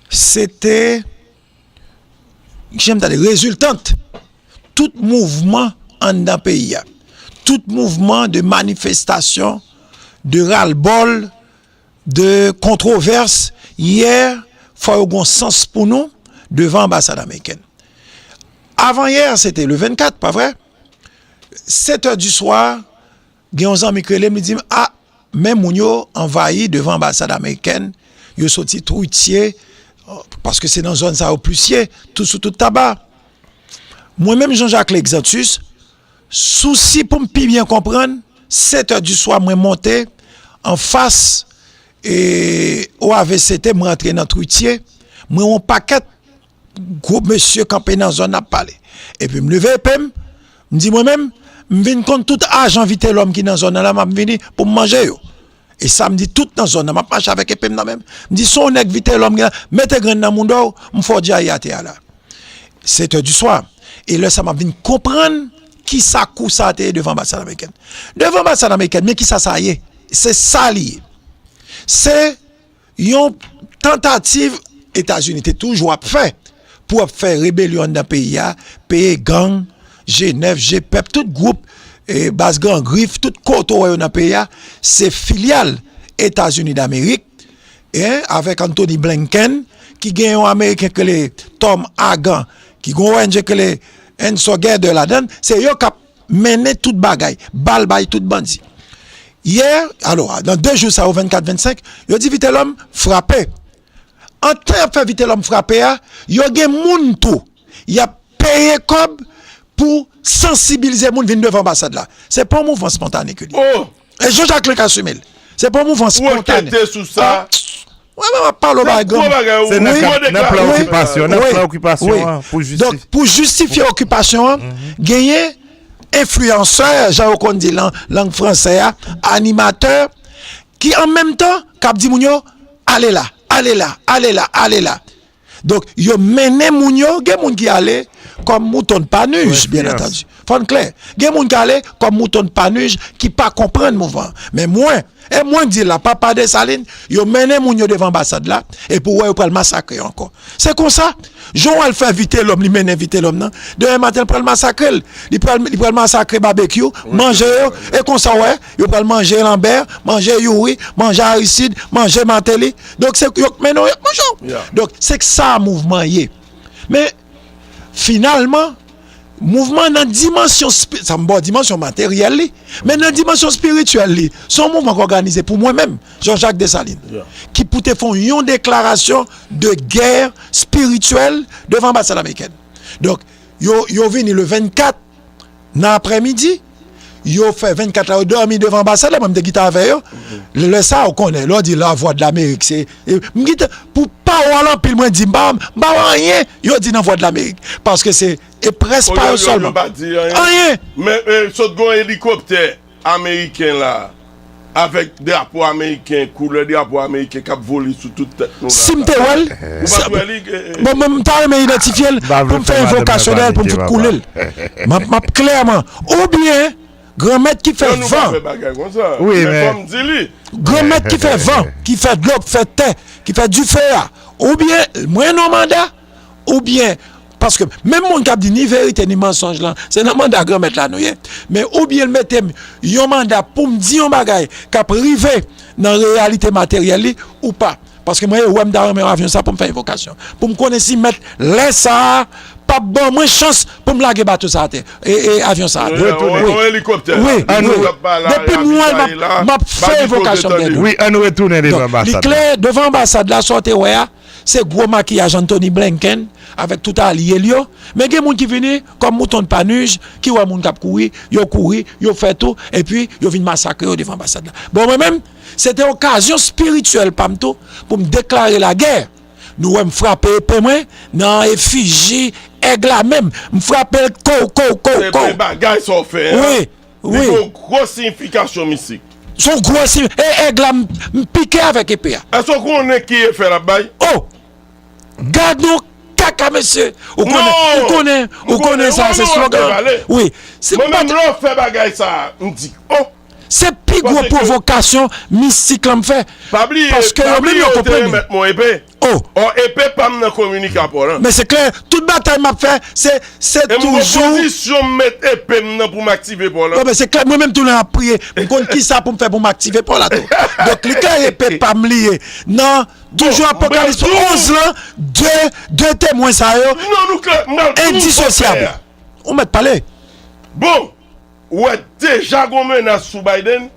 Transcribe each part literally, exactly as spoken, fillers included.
se te, jan m ta di, reziltant tout mouvman anndan peyi a, tout mouvman de manifestasyon, de ralbòl, de kontwovès. Yè, fò yo gon sans pou nou devan anbasad amerikèn. Avan yè, se te le vennkat, pa vre? Sèt è di swa, gen yon zanmi k rele m, li di m, a, men moun yo anvayi devan anbasad amerikèn, yo soti Twitye, paske se nan zòn sa yo plis ye, tou sou tout taba. Mwen menm, Jean-Jacques Lexantus, sousi pou m pi byen konprann, sèt è di swa, mwen monte anfas, e, O A V C T, mwen antre nan Twitye, mwen wè yon pakèt gwo mesye kanpe nan zòn ap pale. Epi m leve epe m, m di mwen menm, m vin konn tout ajan Vitelhomme ki nan zòn nan la, m ap vini pou m manje yo. E sa m di tout nan zòn nan, m ap mache avèk epe m nan men m. M di, si yon nèg Vitelhomme gen la, mete grenn nan mouda w, m fè w dyaye atè a la. Sèt è di swa. E lè sa m ap vin konprann kisa kou sa te ye devan anbasad amerikèn. Devan anbasad amerikèn, men kisa sa ye? Se sa li ye. Se yon tantativ Etazini te toujou ap fè pou ap fè rebelyon anndan peyi a, peye gang, G nèf, G pèp, tout gwoup, e, baz Gran Grif, tout kote w wè yo nan peyi a, se filyal Etazini Damerik, en, avèk Anthony Blinken, ki gen yon Ameriken k rele Tom Argan, ki gen yon O N G k rele Hands Together ladan l, se yo k ap mennen tout bagay, bal bay tout bandi. Yè, alò, nan de jou sa yo, vennkat, vennsenk, yo di Vitelhomme frape. Antan y ap fè Vitelhomme frape a, yo gen moun tou. Y ap peye kòb pou sansibilize moun vin devan anbasad la. Se pa yon mouvman spontane ke li ye. E Jean-Jacques Lexantus asime l. Se pa yon mouvman spontane. Ou ankete sou sa? Mwen menm ap pale w bagay granm. Se nan, nan plan okipasyon, nan plan okipasyon an, pou jistifye. Donk, pou jistifye okipasyon an, genyen enfliyansè, jan yo konn di lan lang fransè a, animatè, ki an menm tan k ap di moun yo, ale la, ale la, ale la, ale la. Donk, yo mennen moun yo, gen moun ki ale kòm mouton de panij, byen antandi. Fò n klè. Gen moun ki ale kòm mouton de panij ki pa konprann mouvman an. Men mwen, e mwen k di l la, papa Desalin, yo mennen moun yo devan anbasad la, epi w wè yo pral masakre yo ankò. Se konsa, jan w al fè Vitelhomme, li mennen Vitelhomme nan, demen maten l pral masakre l. Li pral, li pral masakre Babekyou, manje yo, e konsa w wè, yo pral manje Lambert, manje Youri, manje Aristide, manje Martelly. Donk, se yo k mennen w, yo k manje w. Donk, se k sa mouvman ye. Men, finalman, mouvman nan dimansyon, sa m ba w dimansyon materyèl li, men nan dimansyon espirityèl li, se yon mouvman k òganize pou mwen menm, Jean-Jacques Dessalines, ki pou te fè yon deklarasyon de gè espirityèl devan anbasad amerikèn. Donk, yo, yo vini le vennkat, nan aprèmidi, yo fè vennkat la, yo dòmi devan anbasad la, mwen m te kite avè yo. Lè sa, ou konnen, lè w di Lavwadlamerik, se, e, m kite, pou pawòl anpil, mwen di, m pa, m pa wè anyen yo di nan Vwadlamerik. Paske se, e près pa yo sèlman. Anyen. Men, e, sot gon elikoptè ameriken la, avèk drapo ameriken, koulè drapo ameriken k ap vole sou tout tèt nou la. Si m te wè l, ou pa t wè li, e, e, bon, mwen, m ta renmen idantifye l pou m fè envokasyon dèyè l, pou m fout koule l. M ap, m ap klèman. Oubyen, Granmèt ki fè van. Wi, men fò m di li. Granmèt ki fè van, ki fè dlo, ki fè tè, ki fè dife a. Oubyen, mwen nan manda, oubyen, paske menm moun k ap di ni verite ni mansonj lan, se nan manda Granmèt la nou ye. Men oubyen l mete m yon manda pou m di yon bagay k ap rive nan reyalite materyèl li ou pa. Paske mwen, wè, m ta renmen avyon sa pou m fè evokasyon. Pou m konnen si mèt lè sa a p ap ban mwen chans pou m lage bato sa atè. E, e avyon sa atè. Wi, wi. Wi, wi. Depi m wè l, m ap, m ap fè evokasyon dèyè l. Wi, ann retounen devan anbasad la. Donk, li klè, devan anbasad la, sa w te wè a, se gwo makiyaj Anthony Blinken avèk tout alye l yo. Men gen moun ki vini kòm mouton de panij, ki wè moun k ap kouri, yo kouri, yo fè tou, epi yo vin masakre yo devan anbasad la. Bon, mwen menm, se te okazyon espirityèl pa m tou pou m deklare lagè. Nou wè m frape epe mwen nan efiji èg la menm. M frape l kow, kow, kow, kow. Se bèl bagay sa w fè, en. Wi, wi. Li gen yon gwo siyifikasyon mistik. Se yon gwo siy-, e èg la, m, m pike avèk epe a. Èske w konnen ki efè l ap bay? O! Gad yon kaka, mesye! Ou konnen, ou konnen, ou konnen sa, se slogan. Wi. Mwen menm, lè w fè bagay sa, m di, o! Se pi gwo pwovokasyon mistik lan m fè. Paske yo menm yo konprann li. Pa bliye, yo te remèt mwen epe. Oh. Ò, epe pa m nan kominike a pa w lan. Men se klè, tout batay m ap fè, se, se toujou. E m gon pozisyon m met epe m nan pou m aktive pa w lan. Bon, men se klè, mwen menm tou lè m ap priye, m konn ki sa pou m fè pou m aktive pa w la tou. Donk, li klè, epe pa m li ye. Nan, toujou Apokalips onz lan, de, de temwen sa yo, endisosyab. Ou mèt pale. Bon, ou wè deja gon menas sou Biden.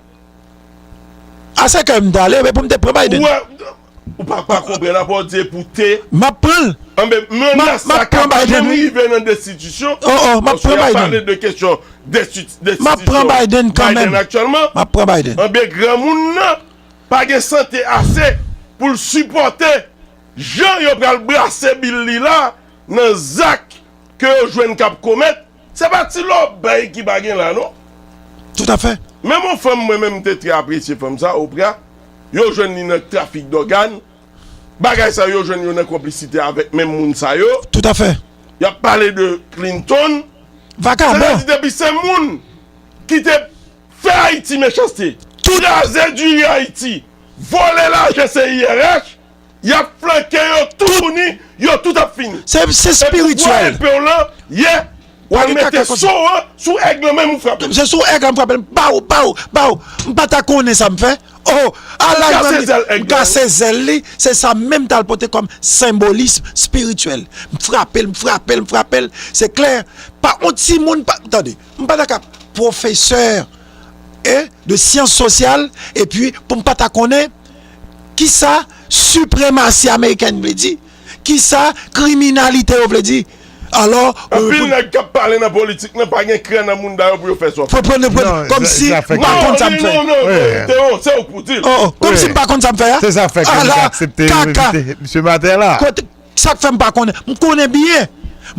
A sa ke m t ale, men pou m te pran Biden. Ou wè, ou pa, pa konprann apa w di e pou te. M ap pran l. Anben, menas sa ka pa menm rive nan destitisyon. Oh, oh, m ap pran Biden. Paske y ap pale de kesyon desti-, destitisyon. M ap pran Biden kanmenm. Biden aktyèlman. M ap pran Biden. Anben, granmoun nan pa gen sante ase pou l sipòte jan yo pral brase bil li la nan zak ke yo jwenn k ap komèt. Se pa ti lòbèy ki pa gen la, non. Tout à fait. Menm yon fanm, mwen menm, m te trè apresye fanm sa, Oprah. Yo jwenn li nan trafik dògàn. Bagay sa yo jwenn yo nan konplisite avèk menm moun sa yo. Tout à fait. Y ap pale de Clinton. Vakabon. Sètadi depi se moun ki te fè Ayiti mechanste, kraze diri Ayiti, vòlè lajan C I R H, y ap flanke yo toutouni, yo tout ap fini. Se, se espirityèl. E pouvwa epe w lan, yè, w al mete so an sou èg lan, menm ou frape l. Se sou èg lan m frape l, baw, baw, baw. M pa ta konnen sa m fè. Oh, a laj mwen, m kase zèl li, se sa menm t al pote kòm senbolism espirityèl. M frape l, m frape l, m frape l. Se klè, pa yon timoun, pa, tande, m pa ta ka pwofesè e de syans sosyal, epi pou m pa ta konnen kisa sipremasi amerikèn vle di, kisa kriminalite yo vle di. Alò, anpil nèg k ap pale nan politik nan pa gen krè nan mounda yo pou yo fè sa w fè. Pou pran, pran, kòmsi m pa konn sa m fè. Non, non, non, non, se ou k pou di l. Oh, oh, kòmsi m pa konn sa m fè a. Se sa fè ke misye aksepte yo mete misye atè la. Kote, sa k fè m pa konnen? M konnen byen.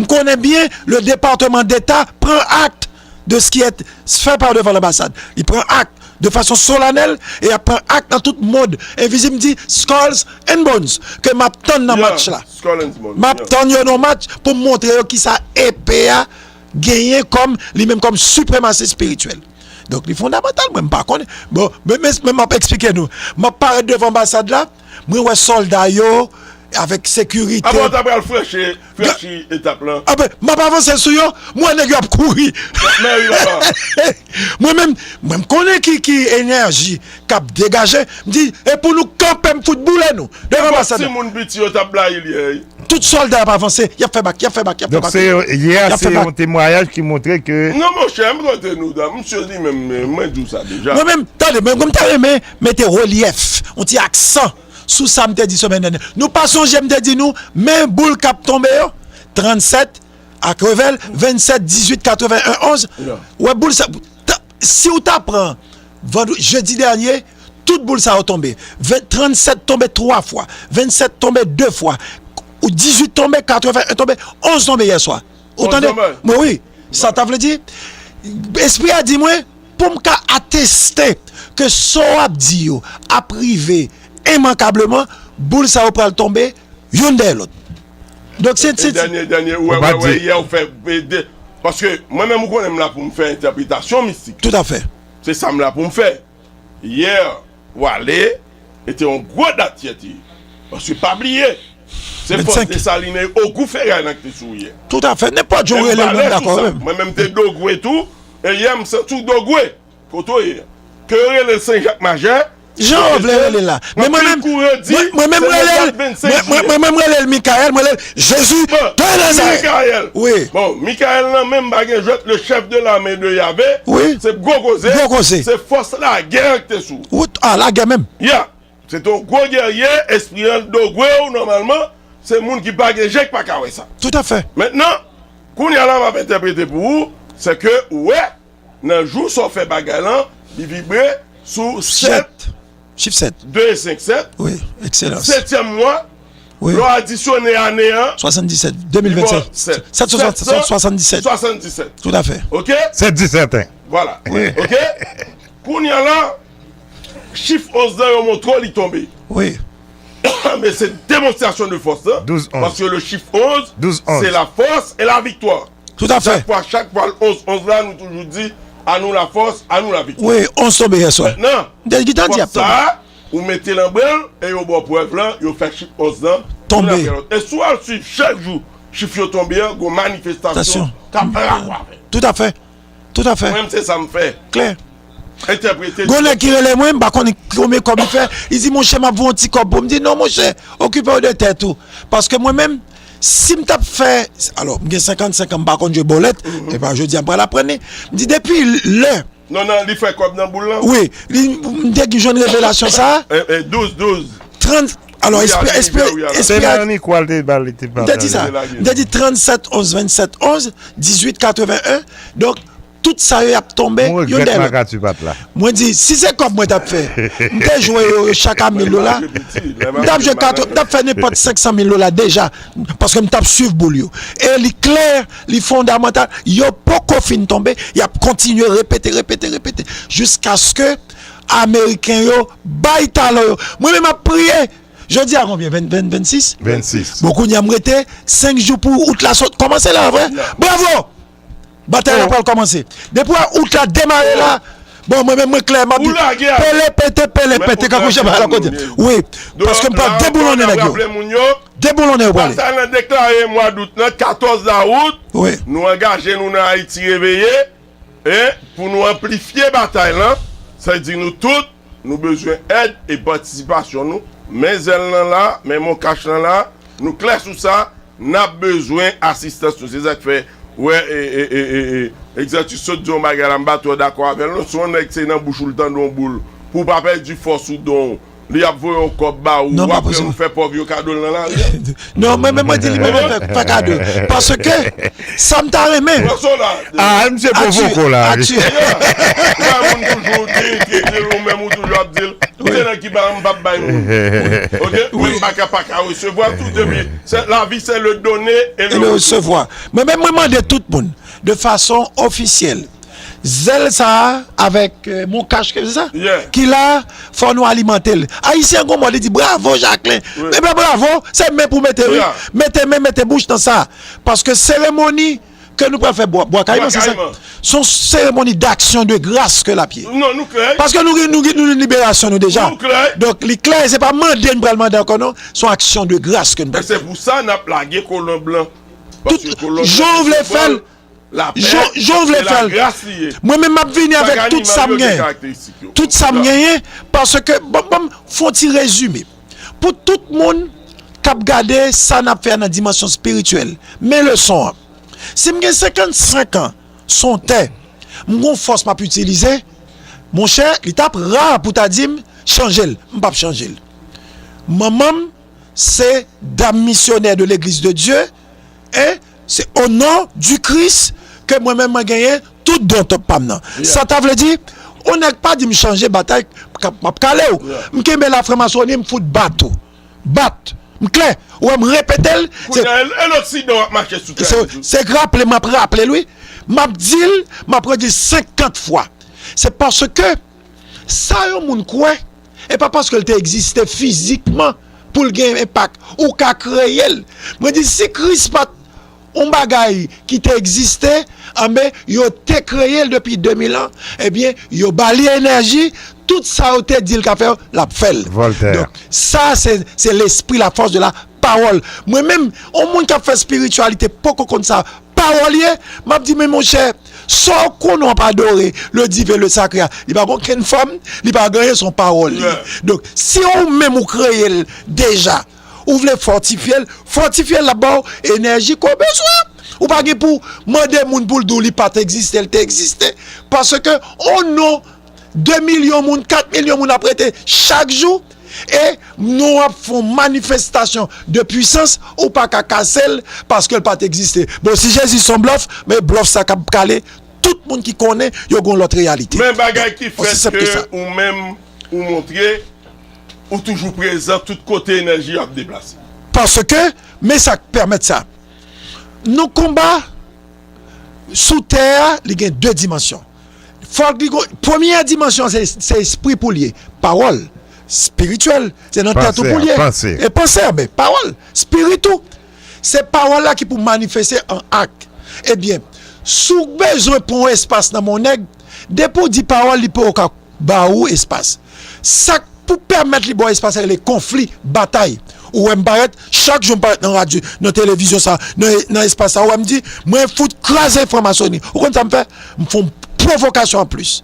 M konnen byen, le département d'État pran acte de ce qui est fait par devant l'ambassade. Li pran acte de façon solennelle e y ap pran acte nan tout mond envizib. M di Skulls and Bones ke m ap tann nan match la. M ap tann yo nan match pou m montre yo kisa epe a genyen kòm, li menm kòm sipremasi espirityèl. Donk, li fondamantal, mwen, m pa konnen. Bon, men, men, men m ap eksplike nou. M ap parèt devan anbasad la, mwen wè sòlda yo, avèk sekirite. Apa w ta pral franchi, franchi etap lan? Anben, m ap avanse sou yo, m wè nèg yo ap kouri. Mwen menm, mwen m konnen ki, ki enèji k ap degaje. M di, e pou nou kanpe, m fout boule nou. Devan anbasad la. Nenpòt timoun piti yo t ap blayi l yè. Tout sòlda ap avanse, y ap fè bak, y ap fè bak, y ap fè bak. Donk, se, yè a, se yon temwayaj ki montre ke... Non, monchè, m kote nou, dan, misye li menm, mwen di w sa deja. Mwen menm, tande, mwen, mwen ta renmen mete relyèf, yon ti aksan sou sa m te di semèn dènyè. Nou pa sonje m te di nou, men boul k ap tonbe yo, trannsèt ak revèl, vennsèt, dizuit, katreven, en, onz. Wè boul sa, ta, si w ta pran vandredi, jedi dènyè, tout boul sa yo tonbe. Ven, trannsèt tonbe twa fwa, vennsèt tonbe de fwa, ou dizuit tonbe, katreven, en tonbe, onz tonbe yè swa. Ou tande? Mwen, wi. Sa ta vle di, espri a di mwen, pou m ka ateste ke sa w ap di yo ap rive imankableman, boul sa yo pral tonbe youn dèyè lòt. Donk, se, se, dènyè, dènyè, ou wè, wè, yè ou fè, e, de, paske mwen menm, ou konnen m la pou m fè entèpretasyon mistik. Tout à fait. Se sa m la pou m fè. Yè, w ale, e te yon gwo dat yè te ye. Paske pa bliye, se fòs Desalin e Ogou Feray lan ki te sou yè. Tout à fait. Nenpòt jan w rele l, mwen dakò, wi. Mwen menm te Dogwe tou, e yè m santi w Dogwe, kote w ye. Ke yo rele l Sen Jak Majè, jan yo vle rele l la. Men mwen menm, mwen, mwen menm rele l, mwen, mwen, mwen menm rele l Mikayèl, mwen rele l Jezi de Nazarèt. Mikayèl. Wi. Bon, Mikayèl nan menm pa gen jwèt, le chef de l'armée de Yahvé, wi, se gwo koze. Gwo koze. Se fòs lagè an ki te sou. Wi, a, lagè menm. Ya. Se te yon gwo gèrye, espri an Dogwe w, nòmalman, se moun ki pa gen je k pa ka wè sa. Tout à fait. Mentnan, kounye a la m ap entèprete pou ou, se ke ou wè, nan jou sa w fè bagay lan, li vibre sou sèt. Sèt. Chif sèt. De e senk, sèt. Wi, ekselans. Setyèm mwa. Wi. Lè w adisyone ane an, swasanndisèt, de mil vennsèt. Li ba w sèt. Sèt swasanndisèt. Sèt san swasanndisèt. Tout à fait. Ok? Sèt disèt, hein. Vwala. Wi. Ok? Kounye a la, chif onz lan yo montre w li tonbe. Wi. Men se demonstrasyon de fòs lan. Douz onz. Paske le chif onz, douz onz, se la force et la victoire. Tout à fait. Chak fwa, chak fwa onz onz la, nou toujou di, à nous la force, à nous la victoire. Wi, onz tonbe yè swa. Mentnan, fòs sa a, ou mete l an branl, e yo ba w prèv lan, yo fè chif onz lan, youn apre lòt. E si w al swiv chak jou chif yo tonbe an, gon manifestasyon k ap an rapò avè l. Toutafè. Toutafè. Mwen menm, se sa m fè. Klè. Entèprete. Gon nèg ki rele mwen, m pa konn konbyen kòb li fè. Li di, monchè, m ap voye yon ti kòb pou. M di, non, monchè, okipe w de tèt ou. Paske mwen menm, si m t ap fè, alò, m gen senkannsenk an, m pa konn jwe bòlèt, e pa jodi a m pral aprann li. M di, depi lè Non, non, li fè kòb nan boul lan. Wi, li, m te jwenn revelasyon sa. E, e, douz, douz. Trant, alò, espri, espri, espri, Mènik Wal te ba l, li te ba l. M te di sa. M te di trannsèt onz vennsèt onz, dizuit katreven en. Donk, tout sa yo y ap tonbe youn dèyè lòt. Mwen di, si se kòb mwen t ap fè, m te jwe yo, yo chak a mil dola. M t ap jwe katò, m t ap fè nenpòt senk san mil dola deja. Paske m t ap swiv boul yo. E li klè, li fondamantal. Yo poko fin tonbe, y ap kontinye repete, repete, repete. Jiskaske Ameriken yo bay talan yo. Mwen menm ap priye. Jodi a konbyen? Ven, ven, vennsis? Vennsis. Bon, kounye a m rete senk jou pou out la sot, kòmanse la, vre? Bravo! Batay la pral kòmanse. Depi w wè out la demare la, bon, mwen menm mwen klè, m ap di, pele pete, pele pete, kankou jan bagay la konn di. Wi, paske m pral deboulonnen nèg yo. Deboulonnen yo prale. Batay lan deklare mwa dout nan, katòz dawout. Wi. Nou angaje nou nan Ayiti Reveye. E pou nou anplifye batay lan, sa di nou tout, nou bezwen èd e patisipasyon nou. Men Zèl lan la, men Moncash lan la, nou klè sou sa, n ap bezwen asistans nou. Se sa k fè, wè, e, e, e, e, e, Egzantis sot di yon bagay la, m pa twò dakò avè l, non. Si yon nèg se nan bouch ou l tande yon boul, pou w pa pèdi fòs ou, don w, li ap voye yon kòb ba ou, w ap fè, ou fè pòv yo kado l nan lari a. Non, mwen menm mwen di li menm fè, fè kado. Paske sa m ta renmen. Pran sa w la. Ah, misye pwovoko la. Wi. Ou wè moun toujou di, di, di, ou menm ou toujou ap di l. Ou se nan ki ba m p ap bay moun. Oke? Mwen m pa ka pa ka resevwa tou depi. Se, la vie, c'est le donner et le recevoir. Mwen menm mwen mande tout moun de fason ofisyèl. Zèl sa a avèk, euh, Moncash, ke se sa? Yeah. Ki la, fò nou alimante l. Ayisyen gon mò, li di, "Bravo, Jacquelin." Wi. Men pa bravo, se men pou mete, wi. Yeah. Mete men, mete bouch nan sa. Paske seremoni ke nou pral fè Bwa, Bwa Kayiman, se sa? Bwa Kayiman. Se yon seremoni d'action de grâce ke l ap ye. Non, nou klè. Paske nou gen, nou gen, nou gen liberasyon nou deja. Nou klè. Donk, li klè, se pa mande n pral mande ankò, non. Se yon aksyon de gras ke n pral fè. E se pou sa n ap lage kolon blan. Tout jan w vle fè l, jan, jan w vle fè l. Mwen menm, m ap vini avèk tout sa m genyen. Tout sa m genyen, paske, bon, bon, fè yon ti rezime. Pou tout moun k ap gade sa n ap fè a nan dimansyon espirityèl, men leson an. Si m gen senkannsenk an, se yon tè, m gon fòs m ap itilize, monchè, li t ap ra pou ta di m, chanje l. M p ap chanje l. Manman m, se dam misyonè de Legliz de Dye, e se o non di Kris ke mwen menm mwen genyen tout don top pa m nan. Yeah. Sa ta vle di, yon nèg pa di m chanje batay, m ap kale w. Yeah. M kenbe lafranmasoni, m fout bat ou. Bat. M klè. Ou wè m repete l. Kounye a, e, e loksidan w ap mache sou tè. Se, se raple, m ap raple l, wi. M ap di l, m ap redi l senkant fwa. Se paske sa yon moun kwè, e pa paske l te egziste fizikman pou l gen enpak. Ou ka kreye l. Mwen di, si Kris pa t yon bagay ki te egziste, anben, yo te kreye l depi de mil an, ebyen, yo ba li enèji, tout sa yo te di l ka fè, l ap fè l. Voltaire. Donk, sa, se, se lespri, la force de la parole. Mwen menm, yon moun k ap fè espirityalite poko konn sa pawòl ye, m ap di, men monchè, sa w konnen w ap adore, le divin, le sacré a, li pa gen okenn fòm, li pa gen anyen, se yon pawòl li ye. Yeah. Donk, si ou menm ou kreye l deja, ou vle fòtifye l, fòtifye l, l ap ba w enèji ke w bezwen. Ou pa gen pou mande moun pou l di w li pa t egziste, l te egziste. Paske, o non, de milyon moun, kat milyon moun ap rete chak jou, e nou ap fè yon manifestasyon de pwisans, ou pa ka kase l paske l pa t egziste. Bon, si Jezi se yon blòf, men blòf sa k ap kale tout moun ki konnen yo gen yon lòt reyalite. Men bagay ki fèt ke ou menm, ou montre, ou toujou prezan tout kote enèji ap deplase. Paske, men sa k pèmèt sa. Nou konba sou tè a, li gen de dimansyon. Fòk li gon, premyè dimansyon, se, se espri pou l ye. Pawòl, espirityèl, se nan tèt ou pou l ye. Panse, panse. E panse, men pawòl, espirit ou. Se pawòl la ki pou manifeste an ak. Ebyen, si w bezwen pran yon espas nan men yon nèg, depi w di pawòl, li poko ka ba ou espas. Sa k pou pèmèt li ba w espas sa rele konfli, batay. Ou wè m parèt, chak jou m parèt nan radyo, nan televizyon sa, nan, nan espas sa, ou wè m di, mwen fout kraze franmasoni. Ou konn sa m fè? M fè yon pwovokasyon anplis.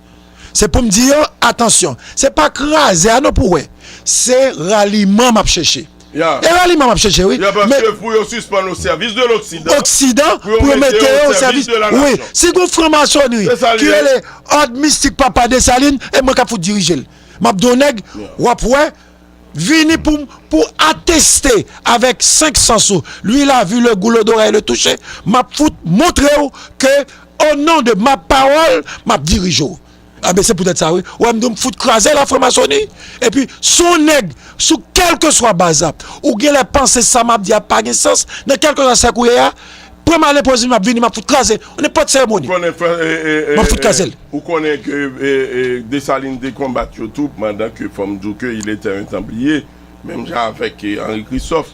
Se pou m di yo, atansyon, se pa kraze a non pou wè. Se raliman m ap chèche. E raliman m ap chèche, wi. Men paske pou yo sispann o sèvis de l'Oksidan, Oksidan, pou yo mete yo o sèvis, wi. Si gon franmasoni ki rele Òd Mistik Papa Desalin, e mwen k ap fout dirije l. M ap di yon nèg, w ap wè, vini pou, pou ateste avèk senk sans ou, l'huile à vue, le goût, l'odorat et le toucher, m ap fout montre w ke, au nom de ma parole, m ap dirije w. Anben, se poutèt sa, wi. Ou wè m di w m fout kraze la franmasoni. Epi, si yon nèg, sou kèlkeswa baz la, ou genlè panse sa m ap di a pa gen sans, nan kèlkeswa sèk ou ye a, pran m al enpoze m ap vini, m ap fout kraze. Nenpòt seremoni. M ap fout kraze l. Ou konnen ke e, e, Desalin te konbat yo tou, pandan ke fò m di w ke il était un Templier, menm jan avèk e, Henri Christophe.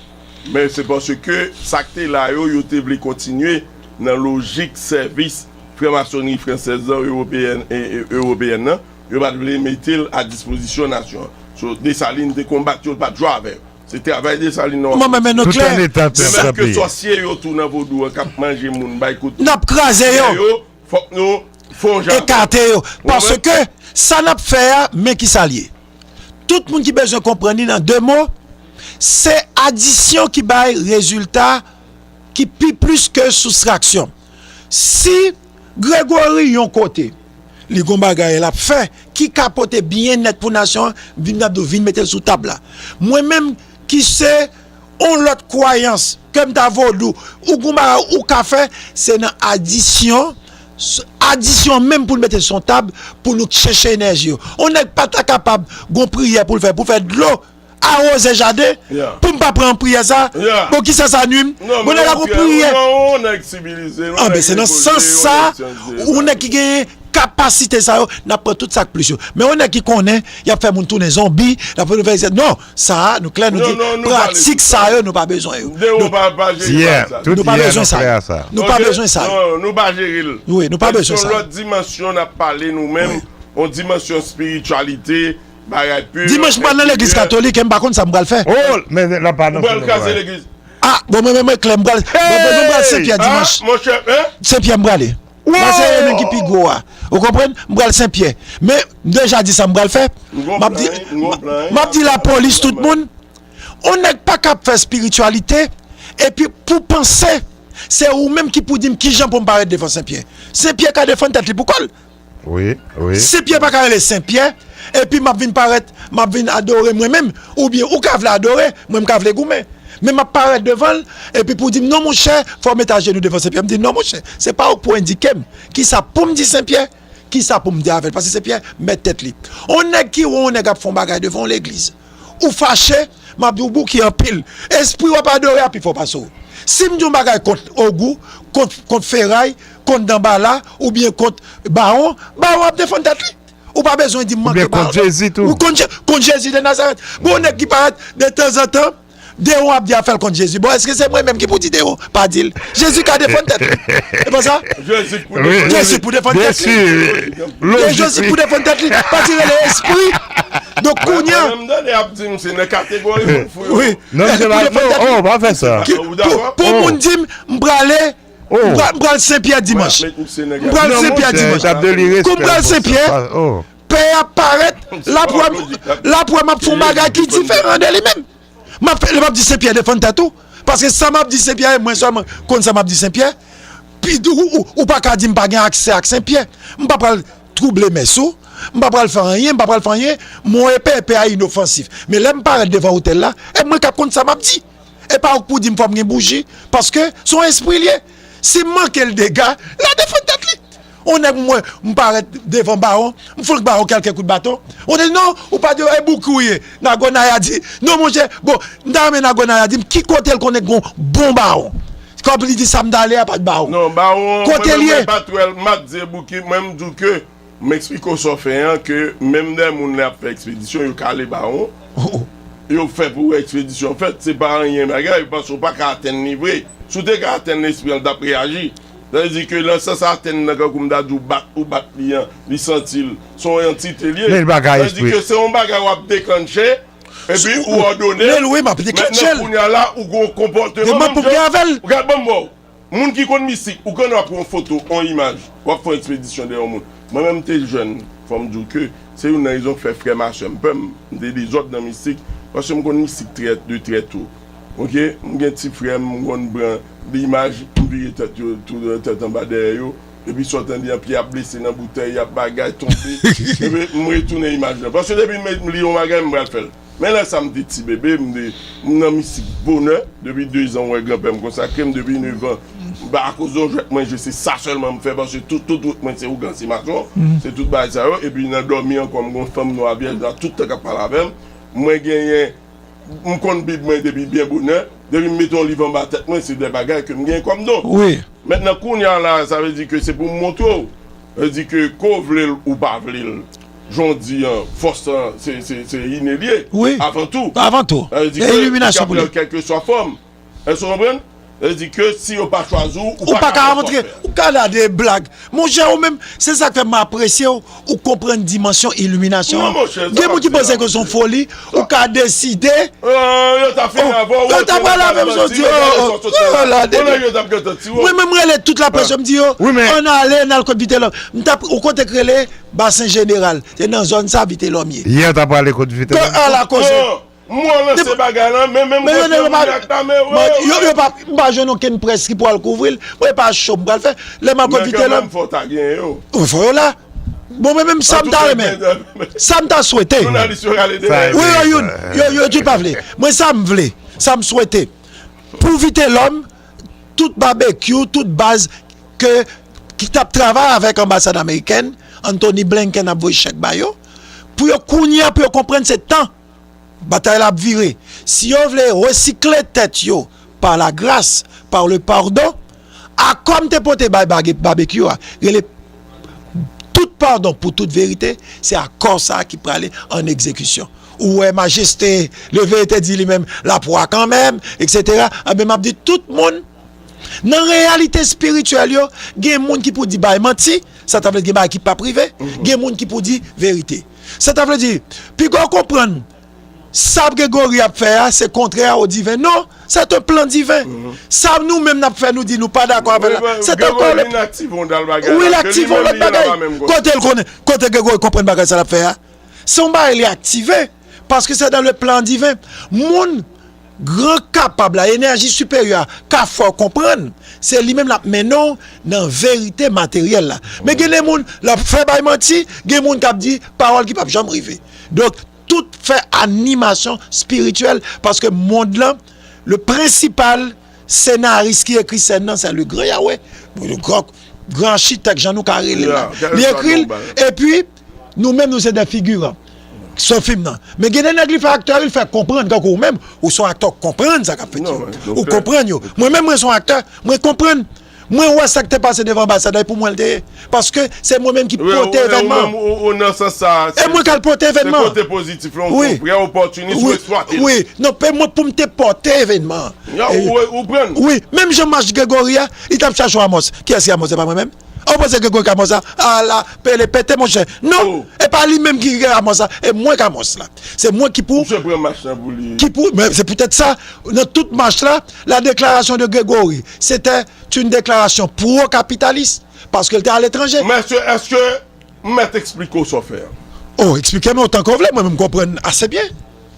Men se paske sa k te la yo, yo te vle kontinye nan lojik sèvis franmasoni fransèz lan, ewopeyèn, e, e, ewopeyèn nan, yo pa t vle mete l a dispozisyon nasyon an. So, Desalin te konbat yo, l pa t jwe avè yo. Se travay Desalin nan w ap wè. Mwen menm, men nou klè. Menm ke sòsye yo tou nan vodou an k ap manje moun, bay kout. N ap kraze yo. Fòk nou fè yon jan. Ekate yo. Paske sa n ap fè a, men ki sa l ye. Tout moun ki bezwen konprann li nan de mo, se adisyon ki bay rezilta ki pi plis ke soustraksyon. Si Gregory yon kote, li gon bagay l ap fè ki ka pote byennèt pou nasyon an, vin ap di w vin mete l sou tab la. Mwen menm ki se yon lòt kwayans ke m ta vodou, ou gon bagay ou ka fè, se nan adisyon, adisyon menm pou n mete l sou yon tab, pou nou chèche enèji yo. Yon nèg pa ta kapab gon priyè pou l fè, pou fè dlo awoze jaden, pou m pa pran priyè sa. Bon, kisa sa nwi m? Bon, nèg la gon priyè. Anben, se nan sans sa, yon nèg ki genyen kapasite sa yo, n ap pran tout sa k plis yo. Men yon nèg ki konnen y ap fè moun tounen zonbi, y ap fè nou fè, non, sa a, nou klè, nou di, pratik sa yo, nou pa bezwen yo. Nou pa bezwen sa. Nou pa bezwen sa. Nou pa bezwen sa. Wi, nou pa bezwen sa. Lòt dimansyon n ap pale nou menm, yon dimansyon espirityalite, bagay pi. Dimanch m pral nan legliz katolik, e m pa konn sa m pral fè. Oh, men la pa nan. Ou pral kraze legliz. Ah, bon, mwen, mwen, mwen klè, m pral, mwen, mwen, mwen pral Senpyè dimanch. Monchè, hein? Senpyè m prale. Pase e menm ki pi gwo a. Ou konprann? M pral Senpyè. Men, m deja di sa m pral fè. M ap di, m ap di lapolis, tout moun. Yon nèg pa ka ap fè espirityalite, epi pou panse, se ou menm ki pou di m kijan pou m parèt devan Senpyè. Senpyè ka defann tèt li pou kò l. Wi, wi. Senpyè pa ka rele Senpyè, epi m ap vin parèt, m ap vin adore mwen menm, oubyen ou ka vle adore, mwen m ka vle goumen. Men m ap parèt devan l, epi pou di m, non, monchè, fò w met ajenou devan Senpyè. M di, non, monchè, se pa ou k pou endike m kisa pou m di Senpyè, kisa pou m di avè l, paske Senpyè mèt tèt li. Yon nèg ki wè yon nèg ap fè yon bagay devan yon legliz, ou fache, m ap di w bouke anpil. Espri w ap adore a pi fò pase w. Si m di yon bagay kont Ogou, kont, kont Feray, kont Danbala, oubyen kont Bawon, Bawon ap defann tèt li. Ou pa bezwen di m manke Bawon. Oubyen kont Jezi tou. Ou kont Je-, kont Jezi de Nazarèt. Bon, nèg ki parèt detanzantan, Dewon ap di afè l kont Jezi. Bon, èske se mwen menm ki pou di Dewon? Pa di l. Jezi ka defann tèt li. E pa sa? Jezi pou defann tèt li. Jezi pou defann tèt li. Byen si. Jezi pou defann tèt li. Paske rele espri. Donk, kounye a. Mwen menm tande ap di m se nan kategori moun fou yo. Wi. Non, se pa, non, oh, pa fè sa. Pou, pou moun di m, m prale, m pra-, m pral Senpyè dimanch. M pral Senpyè dimanch. Kou m pral Senpyè, pè a parèt, l ap wè m, l ap wè m ap fè yon bagay ki diferan de li menm. M ap fè, l ap di Senpyè defann tèt ou. Paske sa m ap di Senpyè, e mwen sèlman konn sa m ap di Senpyè. Pi, ou, ou, ou pa ka di m pa gen aksè ak Senpyè. M pa pral twouble mès ou. M pa pral fè anyen, m pa pral fè anyen. Mon épée, épée a inofansif. Men lè m parèt devan otèl la, e mwen k ap konn sa m ap di. E pa ou k pou di m fò m gen bouji, paske se yon espri l ye. Si m manke l dega, l a defann tèt li. On nèg mwen, m parèt devan Bawon, m fout Bawon kèlke kout baton. On di, non, ou pa di, e bouki w ye. Nagonaya di, non, monchè, bon, m ta renmen Nagonaya di m ki kote l konnen gon bon Bawon. Kòm li di sa m t ale a pa t Bawon. Non, Bawon, kote l ye? Mwen menm, mwen pa t wè l, m ap di e bouki, mwen m di w ke M eksplike w sa w fè an, ke menm dè moun lè y ap fè ekspedisyon, yo kale Bawon. Yo fè pou ekspedisyon fèt, se pa anyen bagay, paske w pa ka atenn li vre. Si w te ka atenn lespri an, l t ap reyaji. Sa vle di ke nan sans atèn nan, kankou m ta di w bat, ou bat li an, li santi l, se yon antite l ye. Men bagay espri. Sa vle di ke se yon bagay w ap deklanche, epi ou òdone. Men wi, m ap deklanche l. Mentnan, kounye a la, ou gen yon konpòteman, menm jan, gad, ban m ba w. Moun ki konn mistik, ou konn w ap pran yon foto, yon imaj, w ap fè yon ekspedisyon dèyè yon moun. Mwen menm, m te jèn, fò m di w ke se youn nan rezon k fè frè m a sè m pè m. M te dezòd nan mistik, paske m konn mistik trè, de trè to. Oke, m gen ti frè m, m konn pran de imaj, m vire tèt yo, tou, tèt anba dèyè yo, epi sa w tande an, pye ap blese nan boutèy, y ap bagay, tonbe, epi m retounen imaj lan. Paske depi m, m li yon bagay, m pral fè l. Men lè sa m te ti bebe, m te, m nan mistik bonè, depi de zan, m wè granpè m konsakre m, depi nèf an, m pa akoz de yon jwèt mwen jwe, se sa sèlman m fè, paske tout, tout wout mwen se ougan, se mason, se tout bagay sa yo, epi nan dòmi ankò, m gon fanm nwa vyèj la, tout tan k ap pale avè m, mwen genyen M konn Bib mwen depi byen bonè. Depi m mete yon liv anba tèt mwen, se de bagay ke m gen kòm don. Wi. Mentnan, kounye a la, sa vle di ke se pou m montre w. Sa vle di ke ke w vle l ou pa vle l, jan w di an, fòs lan, se, se, se ine l ye. Wi. Avan tou. Avan tou. Sa vle di ke li kapab pran kèlkeswa fòm. Èske w konprann? Sa vle di ke si yo pa chwazi w, ou pa ka rankontre. Ou ka la de blag. Monchè, ou menm, se sa k fè m apresye w, ou konprann dimansyon iliminasyon an. Non, monchè, gen moun ki panse ke se yon foli, ou ka deside. Yo ta fini avè w, yo ta pral avè m, yo di, oh, oh, oh, la de. Mwen menm, m rele tout laprès, m di yo, ann ale, n al kot Vitelhomme. M t ap, ou kote k rele Basen Jeneral. Se nan zòn sa Vitelhomme ye. Yè, w ta prale kot Vitelhomme. Ala koze. M wè w lanse bagay lan, men menm gwo moun ak ta men, yo, yo pa, m pa jwenn okenn près ki pral kouvri l. Mwen, e pa cho m pral fè. Lè m al konvite l. Nan kanmenm, fò w ta genyen yo. Wi, fò yo la. Bon, mwen menm, sa m ta renmen. Sa m ta swete. Jounalis yo rale dèyè. Wi, yo youn. Yo, yo tout pa vle. Mwen, sa m vle. Sa m swete. Pou Vitelhomme, tout babekyou, tout baz ke, ki t ap travay avèk anbasad amerikèn, Anthony Blinken ap voye chèk ba yo, pou yo kounye a, pou yo konprann se tan. Batay la ap vire. Si yo vle resikle tèt yo par la grâce, par le pardon, akò m te pote bay Babekyou a, rele tout pardon pou tout verite, se akò sa a ki prale an egzekisyon. Ou wè majeste, le verite di li menm, la pwa kanmenm, et cetera. Anben, m ap di tout moun, nan reyalite espirityèl yo, gen moun ki pou di bay manti, sa ta vle di gen bagay ki p ap rive, gen moun ki pou di verite. Sa ta vle di, piga w konprann, sa Gregory ap fè a, se kontrè o diven. Non, c'est un plan divin. Sa nou menm n ap fè, nou di nou pa dakò avè l la. C'est encore le... Wi, l aktive yon lòt bagay. Kote l konnen, kote Gregory konprann bagay sa l ap fè a? Se yon bagay li aktive, paske c'est dans le plan divin. Moun gran kapab la, enèji siperyè a, ka fè w konprann, se li menm l ap mennen w nan verite materyèl la. Men gen de moun, l ap fè bay manti, gen moun k ap di pawòl ki p ap janm rive. Donk, tout fè animasyon espirityèl, paske mond lan, le prensipal senaris ki ekri sèn nan, se le gran Yahweh, le gran, gran achitèk, jan nou ka rele l la. Li ekri l, epi, nou menm, nou se de figiran sou fim nan. Men gen de nèg li fè aktè, li fè konprann, kankou ou menm, ou se yon aktè, ou konprann sa k ap fèt yo. Ou konprann yo. Mwen menm, mwen se yon aktè, mwen konprann. Mwen wè sa k te pase devan anbasad la, e pou mwen l te ye. Paske se mwen menm ki pote evènman an. Ou nan sans sa, e mwen k al pote evènman an. Se kote pozitif lan, ou vrè opòtinis, ou eksplwate l. Wi, non, pe mwen pou m te pote evènman an. Ou pran. Wi, menm jan mach Gregory a, li t ap chache Amos. Kiyès ki Amos? Se pa mwen menm? Ou panse Gregory k Amos la? Ala, pele pete, monchè. Non, e pa li menm ki Amos la, e mwen k Amos la. Se mwen ki pou... Misye pran mach lan pou li. Ki pou, men se poutèt sa, nan tout mach la, la déclaration de Gregory, c'était une déclaration pro-capitaliste, paske l te aletranje. Men èske, èske m mèt eksplike w sa w fè a? Oh, eksplike m otan ke w vle, mwen menm m konprann ase byen.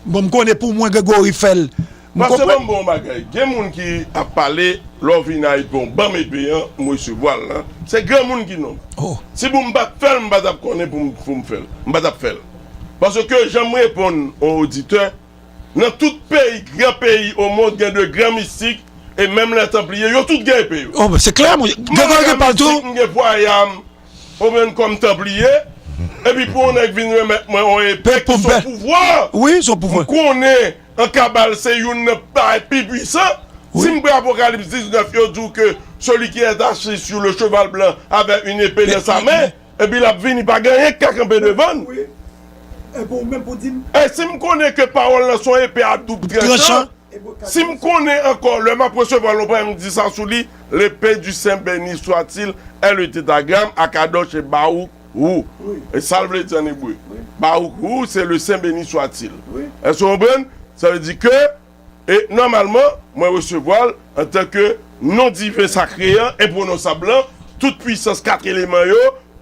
Bon, m konnen pou mwen Gregory fè l. M konprann. Paske ban m bon bagay. Gen moun ki ap pale, lè w vin a epe w ban m epe an, m resevwa l lan. Se granmoun ki nonm. Si pou m pa t fè l, m pa t ap konnen pou m, pou m fè l. M pa t ap fè l. Paske jan m reponn yon oditè, nan tout peyi, gran peyi o mond, gen de gran mistik, e menm lè Tanpliye, yo tout gen epe yo. Oh, se klè, Gregory gen pa l tou. M gen pwayam, ou menm kòm Tanpliye, epi pou yon nèg vin remèt mwen yon epe ki se yon pouvwa. Wi, se yon pouvwa. M konnen an kabal se youn nan bagay pi pwisan. Si m pran Apokalips diznèf, yo di w ke celui qui est assis sur le cheval blanc avait une épée dans sa main, epi l ap vini, pa gen anyen k ka kanpe devan l. Epi w menm pou di m. E si m konnen ke pawòl lan se yon epe a doub tranchan, Si m konnen ankò, lè m ap resevwa l, ou pa m di sa sou li, l'épée du Saint béni soit-il, est le tétragramme, Akadosh e Baruch Hu. E sa l vle di ann ebre. Baruch Hu, se le Saint béni soit-il. Èske w konprann? Sa vle di ke, e nòmalman, mwen resevwa l antanke non diven sakre an, enpwononsab lan, tout pwisans kat eleman yo,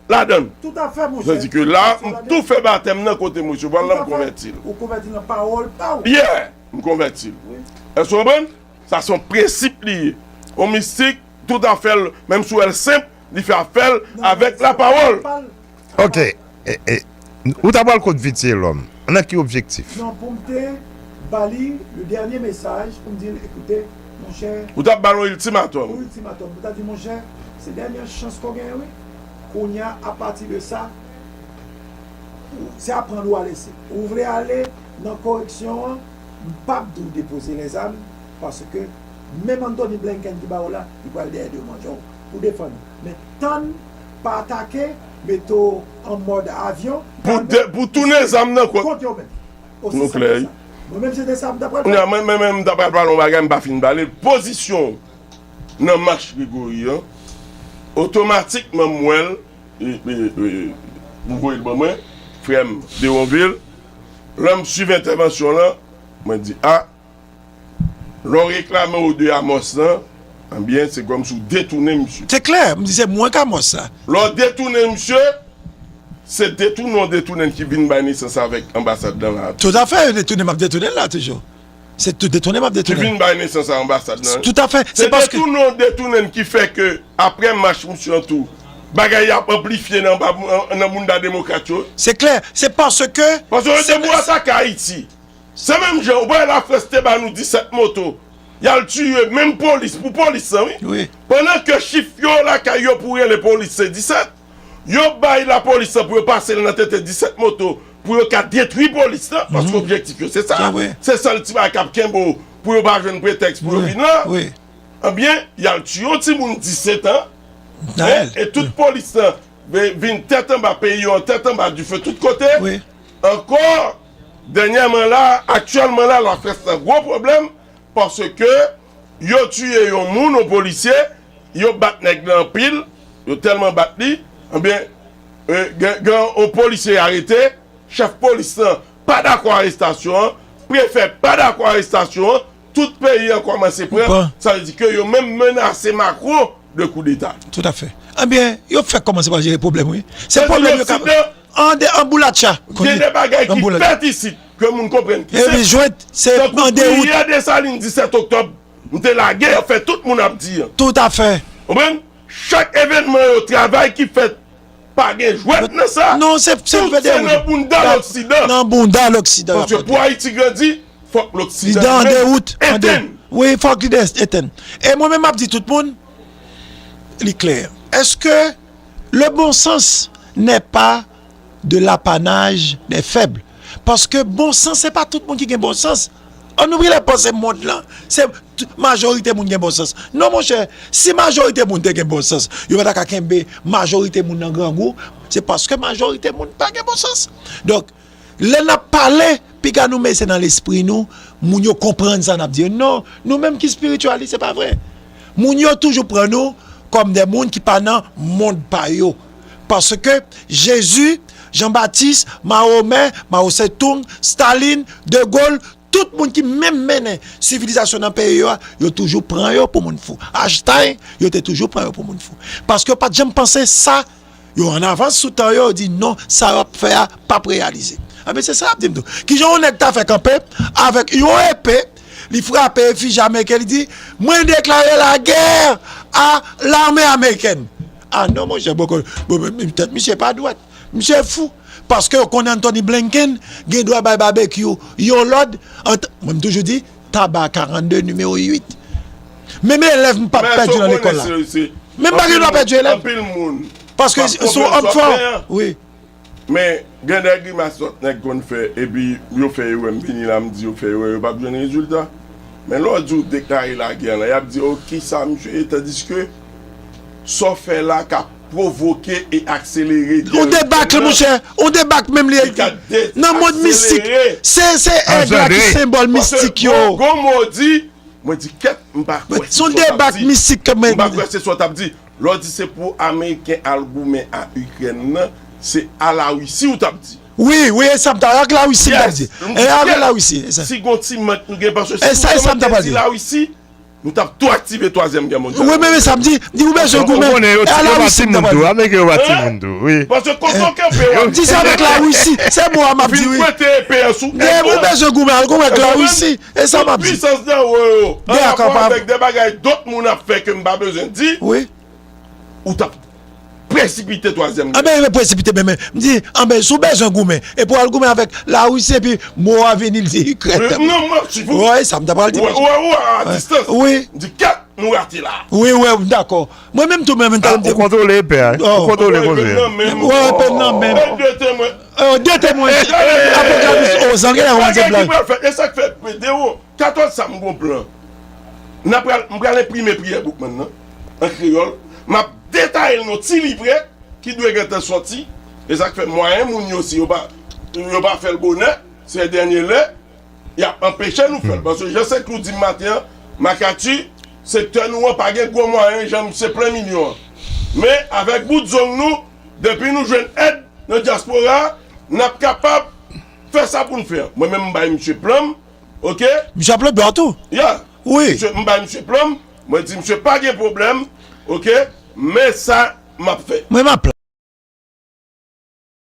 ladan l. Toutafè, monchè. Sa vle di ke la, m tou fè batèm nan kote m resevwa l lan, m konvèti l. Ou konvèti nan pawòl pa w. Yeah, m konvèti l. Èske w konprann? Sa se yon prensip li ye. Yon mistik, toutafè, menm si w wè l senp, li fè afè l avèk lapawòl. Ok. E, e, ou ta pral kot Vitielòm. Nan ki objektif? Non, pou m te ba li le dènye mesaj, pou m di l, ekoute, monchè. Ou t ap ba l yon iltimatòm. Yon iltimatòm. Pou ta di, monchè, se dènye chans ke w genyen, wi. Kounye a, apati de sa, ou- se a prann ou a lese. Ou vle ale nan koreksyon an, m p ap di w depoze lèzam, paske menm Anthony Blinken ki ba w la, li pral dèyè de manje w pou defann ou. Men tann, pa atake, mete w an mòd avyon. Pou de- pou tounen zam nan kont. Kont yo menm. Osi senp ke sa. Mwen menm se te sa m ta pral fè. Kounye a, mwen menm, menm m ta pral pale yon bagay, m pa fin pale. Pozisyon w nan mach Gregory an, otomatikman m wè l, e, e, e, ou voye l ban mwen, frè m, Deronvil, lè m swiv entèvansyon lan, mwen di, a, lè w reklame w de Amos lan, ebyen, se kòmsi w detounen misye. Se klè, m di se mwen k Amos la. Lè w detounen misye, se detounen w detounen ki vin bay nesans avèk anbasad lan la. Toutafè, yo detounen, m ap detounen l la toujou. Se tou detounen m ap detounen. Ki vin bay nesans a anbasad lan. Toutafè. Se paske detounen w detounen ki fè ke apre mach misye an tou, bagay ap anplifye nan, nan mounda demokrat yo. Se klè. Se paske. Paske yo te pou atake Ayiti. Se menm jan, ou pa wè Lafrans te ba nou disèt moto. Y al tiye menm polis, pou polis lan, wi. Wi. Pandan ke chif yo lakay yo pou rele polis se disèt, yo bay lapolis lan pou yo pase l nan tete disèt moto, pou yo ka detwi polis lan, paske objektif yo se sa. Se sèl ti bagay k ap kenbe w, pou yo pa jwenn pretèks pou yo vin la. Ebyen, y al tiye yon timoun disèt an, e tout polis lan vin tèt anba, peyi yo an tèt anba, dife tout kote. Ankò, dènyèman la, aktyèlman la, Lafrans nan gwo pwoblèm, paske yo tiye yon moun, yon polisye, yo bat nèg lan anpil, yo tèlman bat li, ebyen, e, gen, gen yon polisye arete, chèf polis lan pa dakò arestasyon an, prefè pa dakò arestasyon an, tout peyi an kòmanse pran, sa vle di ke yo menm menase Macron de koudeta. Toutafè. Ebyen, yo fèk kòmanse pa jere pwoblèm, wi. Se pwoblèm yo ka. An de, an boulatcha. Gen de bagay ki fèt isit, ke moun konprann ki senp. Epi jwèt, se tankou an dewout. Priyè Desalin disèt oktòb, m te lage, fè tout moun ap di an. Toutafè. Konprann? Chak evènman yo travay ki fèt, pa gen jwèt nan sa. Non, se, se. Tout se nan bounda Loksidan. Nan bounda Loksidan. Paske pou Ayiti grandi, fòk Loksidan li menm etenn. Wi, fòk li etenn. E mwen menm m ap di tout moun, li klè. Est-ce que le bon sens n'est pas de l'apanage des faibles? Paske bon sans, se pa tout moun ki gen bon sans. Ann ouvri lè panse mond lan, se t- majorite moun gen bon sans. Non, monchè, si majorite moun te gen bon sans, yo pa ta ka kenbe majorite moun nan grangou, se paske majorite moun pa gen bon sans. Donk, lè n ap pale, piga nou mete nan lespri nou, moun yo konprann sa n ap di yo. Non, nou menm ki espirityalist, se pa vre. Moun yo toujou pran nou kòm de moun ki pa nan mond pa yo. Paske Jezi, Jan Batis, Mahomè, Mao Tse-tung, Stalin, De Gaulle, tout moun ki menm mennen sivilizasyon nan peyi yo a, yo toujou pran yo pou moun fou. Einstein, yo te toujou pran yo pou moun fou. Paske yo pa t janm panse sa. Yo an avans sou tan yo, yo di non, sa y ap fè a p ap reyalize. Anben, se sa y ap di m tou. Kijan yon nèg ta fè kanpe avèk yon epe, li frape efiji ameriken, li di, mwen deklare lagè a lame amerikèn. A non, monchè, bon, bon, tèt misye pa dwat. Misye fou. Paske yo konnen Anthony Blinken gen dwa bay Babekyou yon lòd. Mwen, m toujou di, taba karannde nimewo uit. Menm elèv m p ap pèdi nan lekòl la. Menm m pa gen dwa pèdi elèv. Paske se yon òm fò. Wi. Men, gen de grimas lòt nèg konn fè, epi yo fè erè, m vini la, m di yo fè erè, yo p ap jwenn rezilta. Men lè w di w deklare lagè la, y ap di, o, kisa misye ye, tandiske sa w fè la ka pwovoke e akselere gè Ikrèn nan. On debak, monchè, on debak menm li. Li ka de- Nan mond mistik, se se èg la ki senbòl mistik yo. Gon mo di, mwen di kèt, m pa kwè se sa w t ap di. Son debak mistik ke mwen. M pa kwè se sa w t ap di. Lè w di se pou Ameriken al goumen a Ikrèn nan, se a Larisi w t ap di. Wi, wi, e sa m ta, ak Larisi m t ap di. E avèk Larisi, e sa. Si gon ti mank nou gen, paske si nou te di Larisi, nou t ap tou aktive twazyèm gè mondyal. Wi, men, men sa m di, di ou bezwen goumen. E a Larisi m t ap di. Ameriken yo pa timoun tou, wi. Paske kote w kanpe w ap di sa avèk Larisi, se mo a m ap di, wi. Vin pwente epe an sou èg la. Ou bezwen goumen, al goumen ak Larisi. E sa m ap di. Tout pisans nan wo yo, an rapò avèk de bagay dòt moun ap fè ke m pa bezwen di, ou t ap presipite twazyèm gè. Anben, presipite, men, men, m di, anben, si w bezwen goumen, e pou w al goumen avèk Larisi, epi mo a vini, l di Ikrèn. Non, mwen, si pou. Wi, sa m ta pral di. Ou wè, ou wè, ou wè, a distans. Wi. M di, kèt, nou rate la. Wi, wi, m dakò. Mwen menm tou, mwen menm, talè m te. Ou kontwole epe a, wi. Ou kontwole koze a. Wi, epe nan men m. E de temwen. De temwen. Apokalipsis, o, zange la, ou manzè blag. Bagay ki pral fèt, e sa k fè, Dewo, katòz sa m gon plan. N ap pral, m pral enprime priyè Boukman nan, an kreyòl. M ap detaye l nan ti livre ki dwe gentan sòti. E sa k fè mwayen moun yo, si yo pa, yo pa fè l bonè, se dènye lè, y ap anpeche nou fè l. Paske jan Senklou di m maten an, Makati, sektè nou an pa gen gwo mwayen, jan se plen milyon an. Men avèk bout zong nou, depi nou jwenn èd nan dyaspora, n ap kapab fè sa pou n fè an. Mwen menm, m bay misye plan m, oke? Misye ap lòtbò tou. Ya. Wi. Misye, m bay misye plan m, mwen di misye pa gen pwoblèm, oke? Men sa m ap fè. Mwen m ap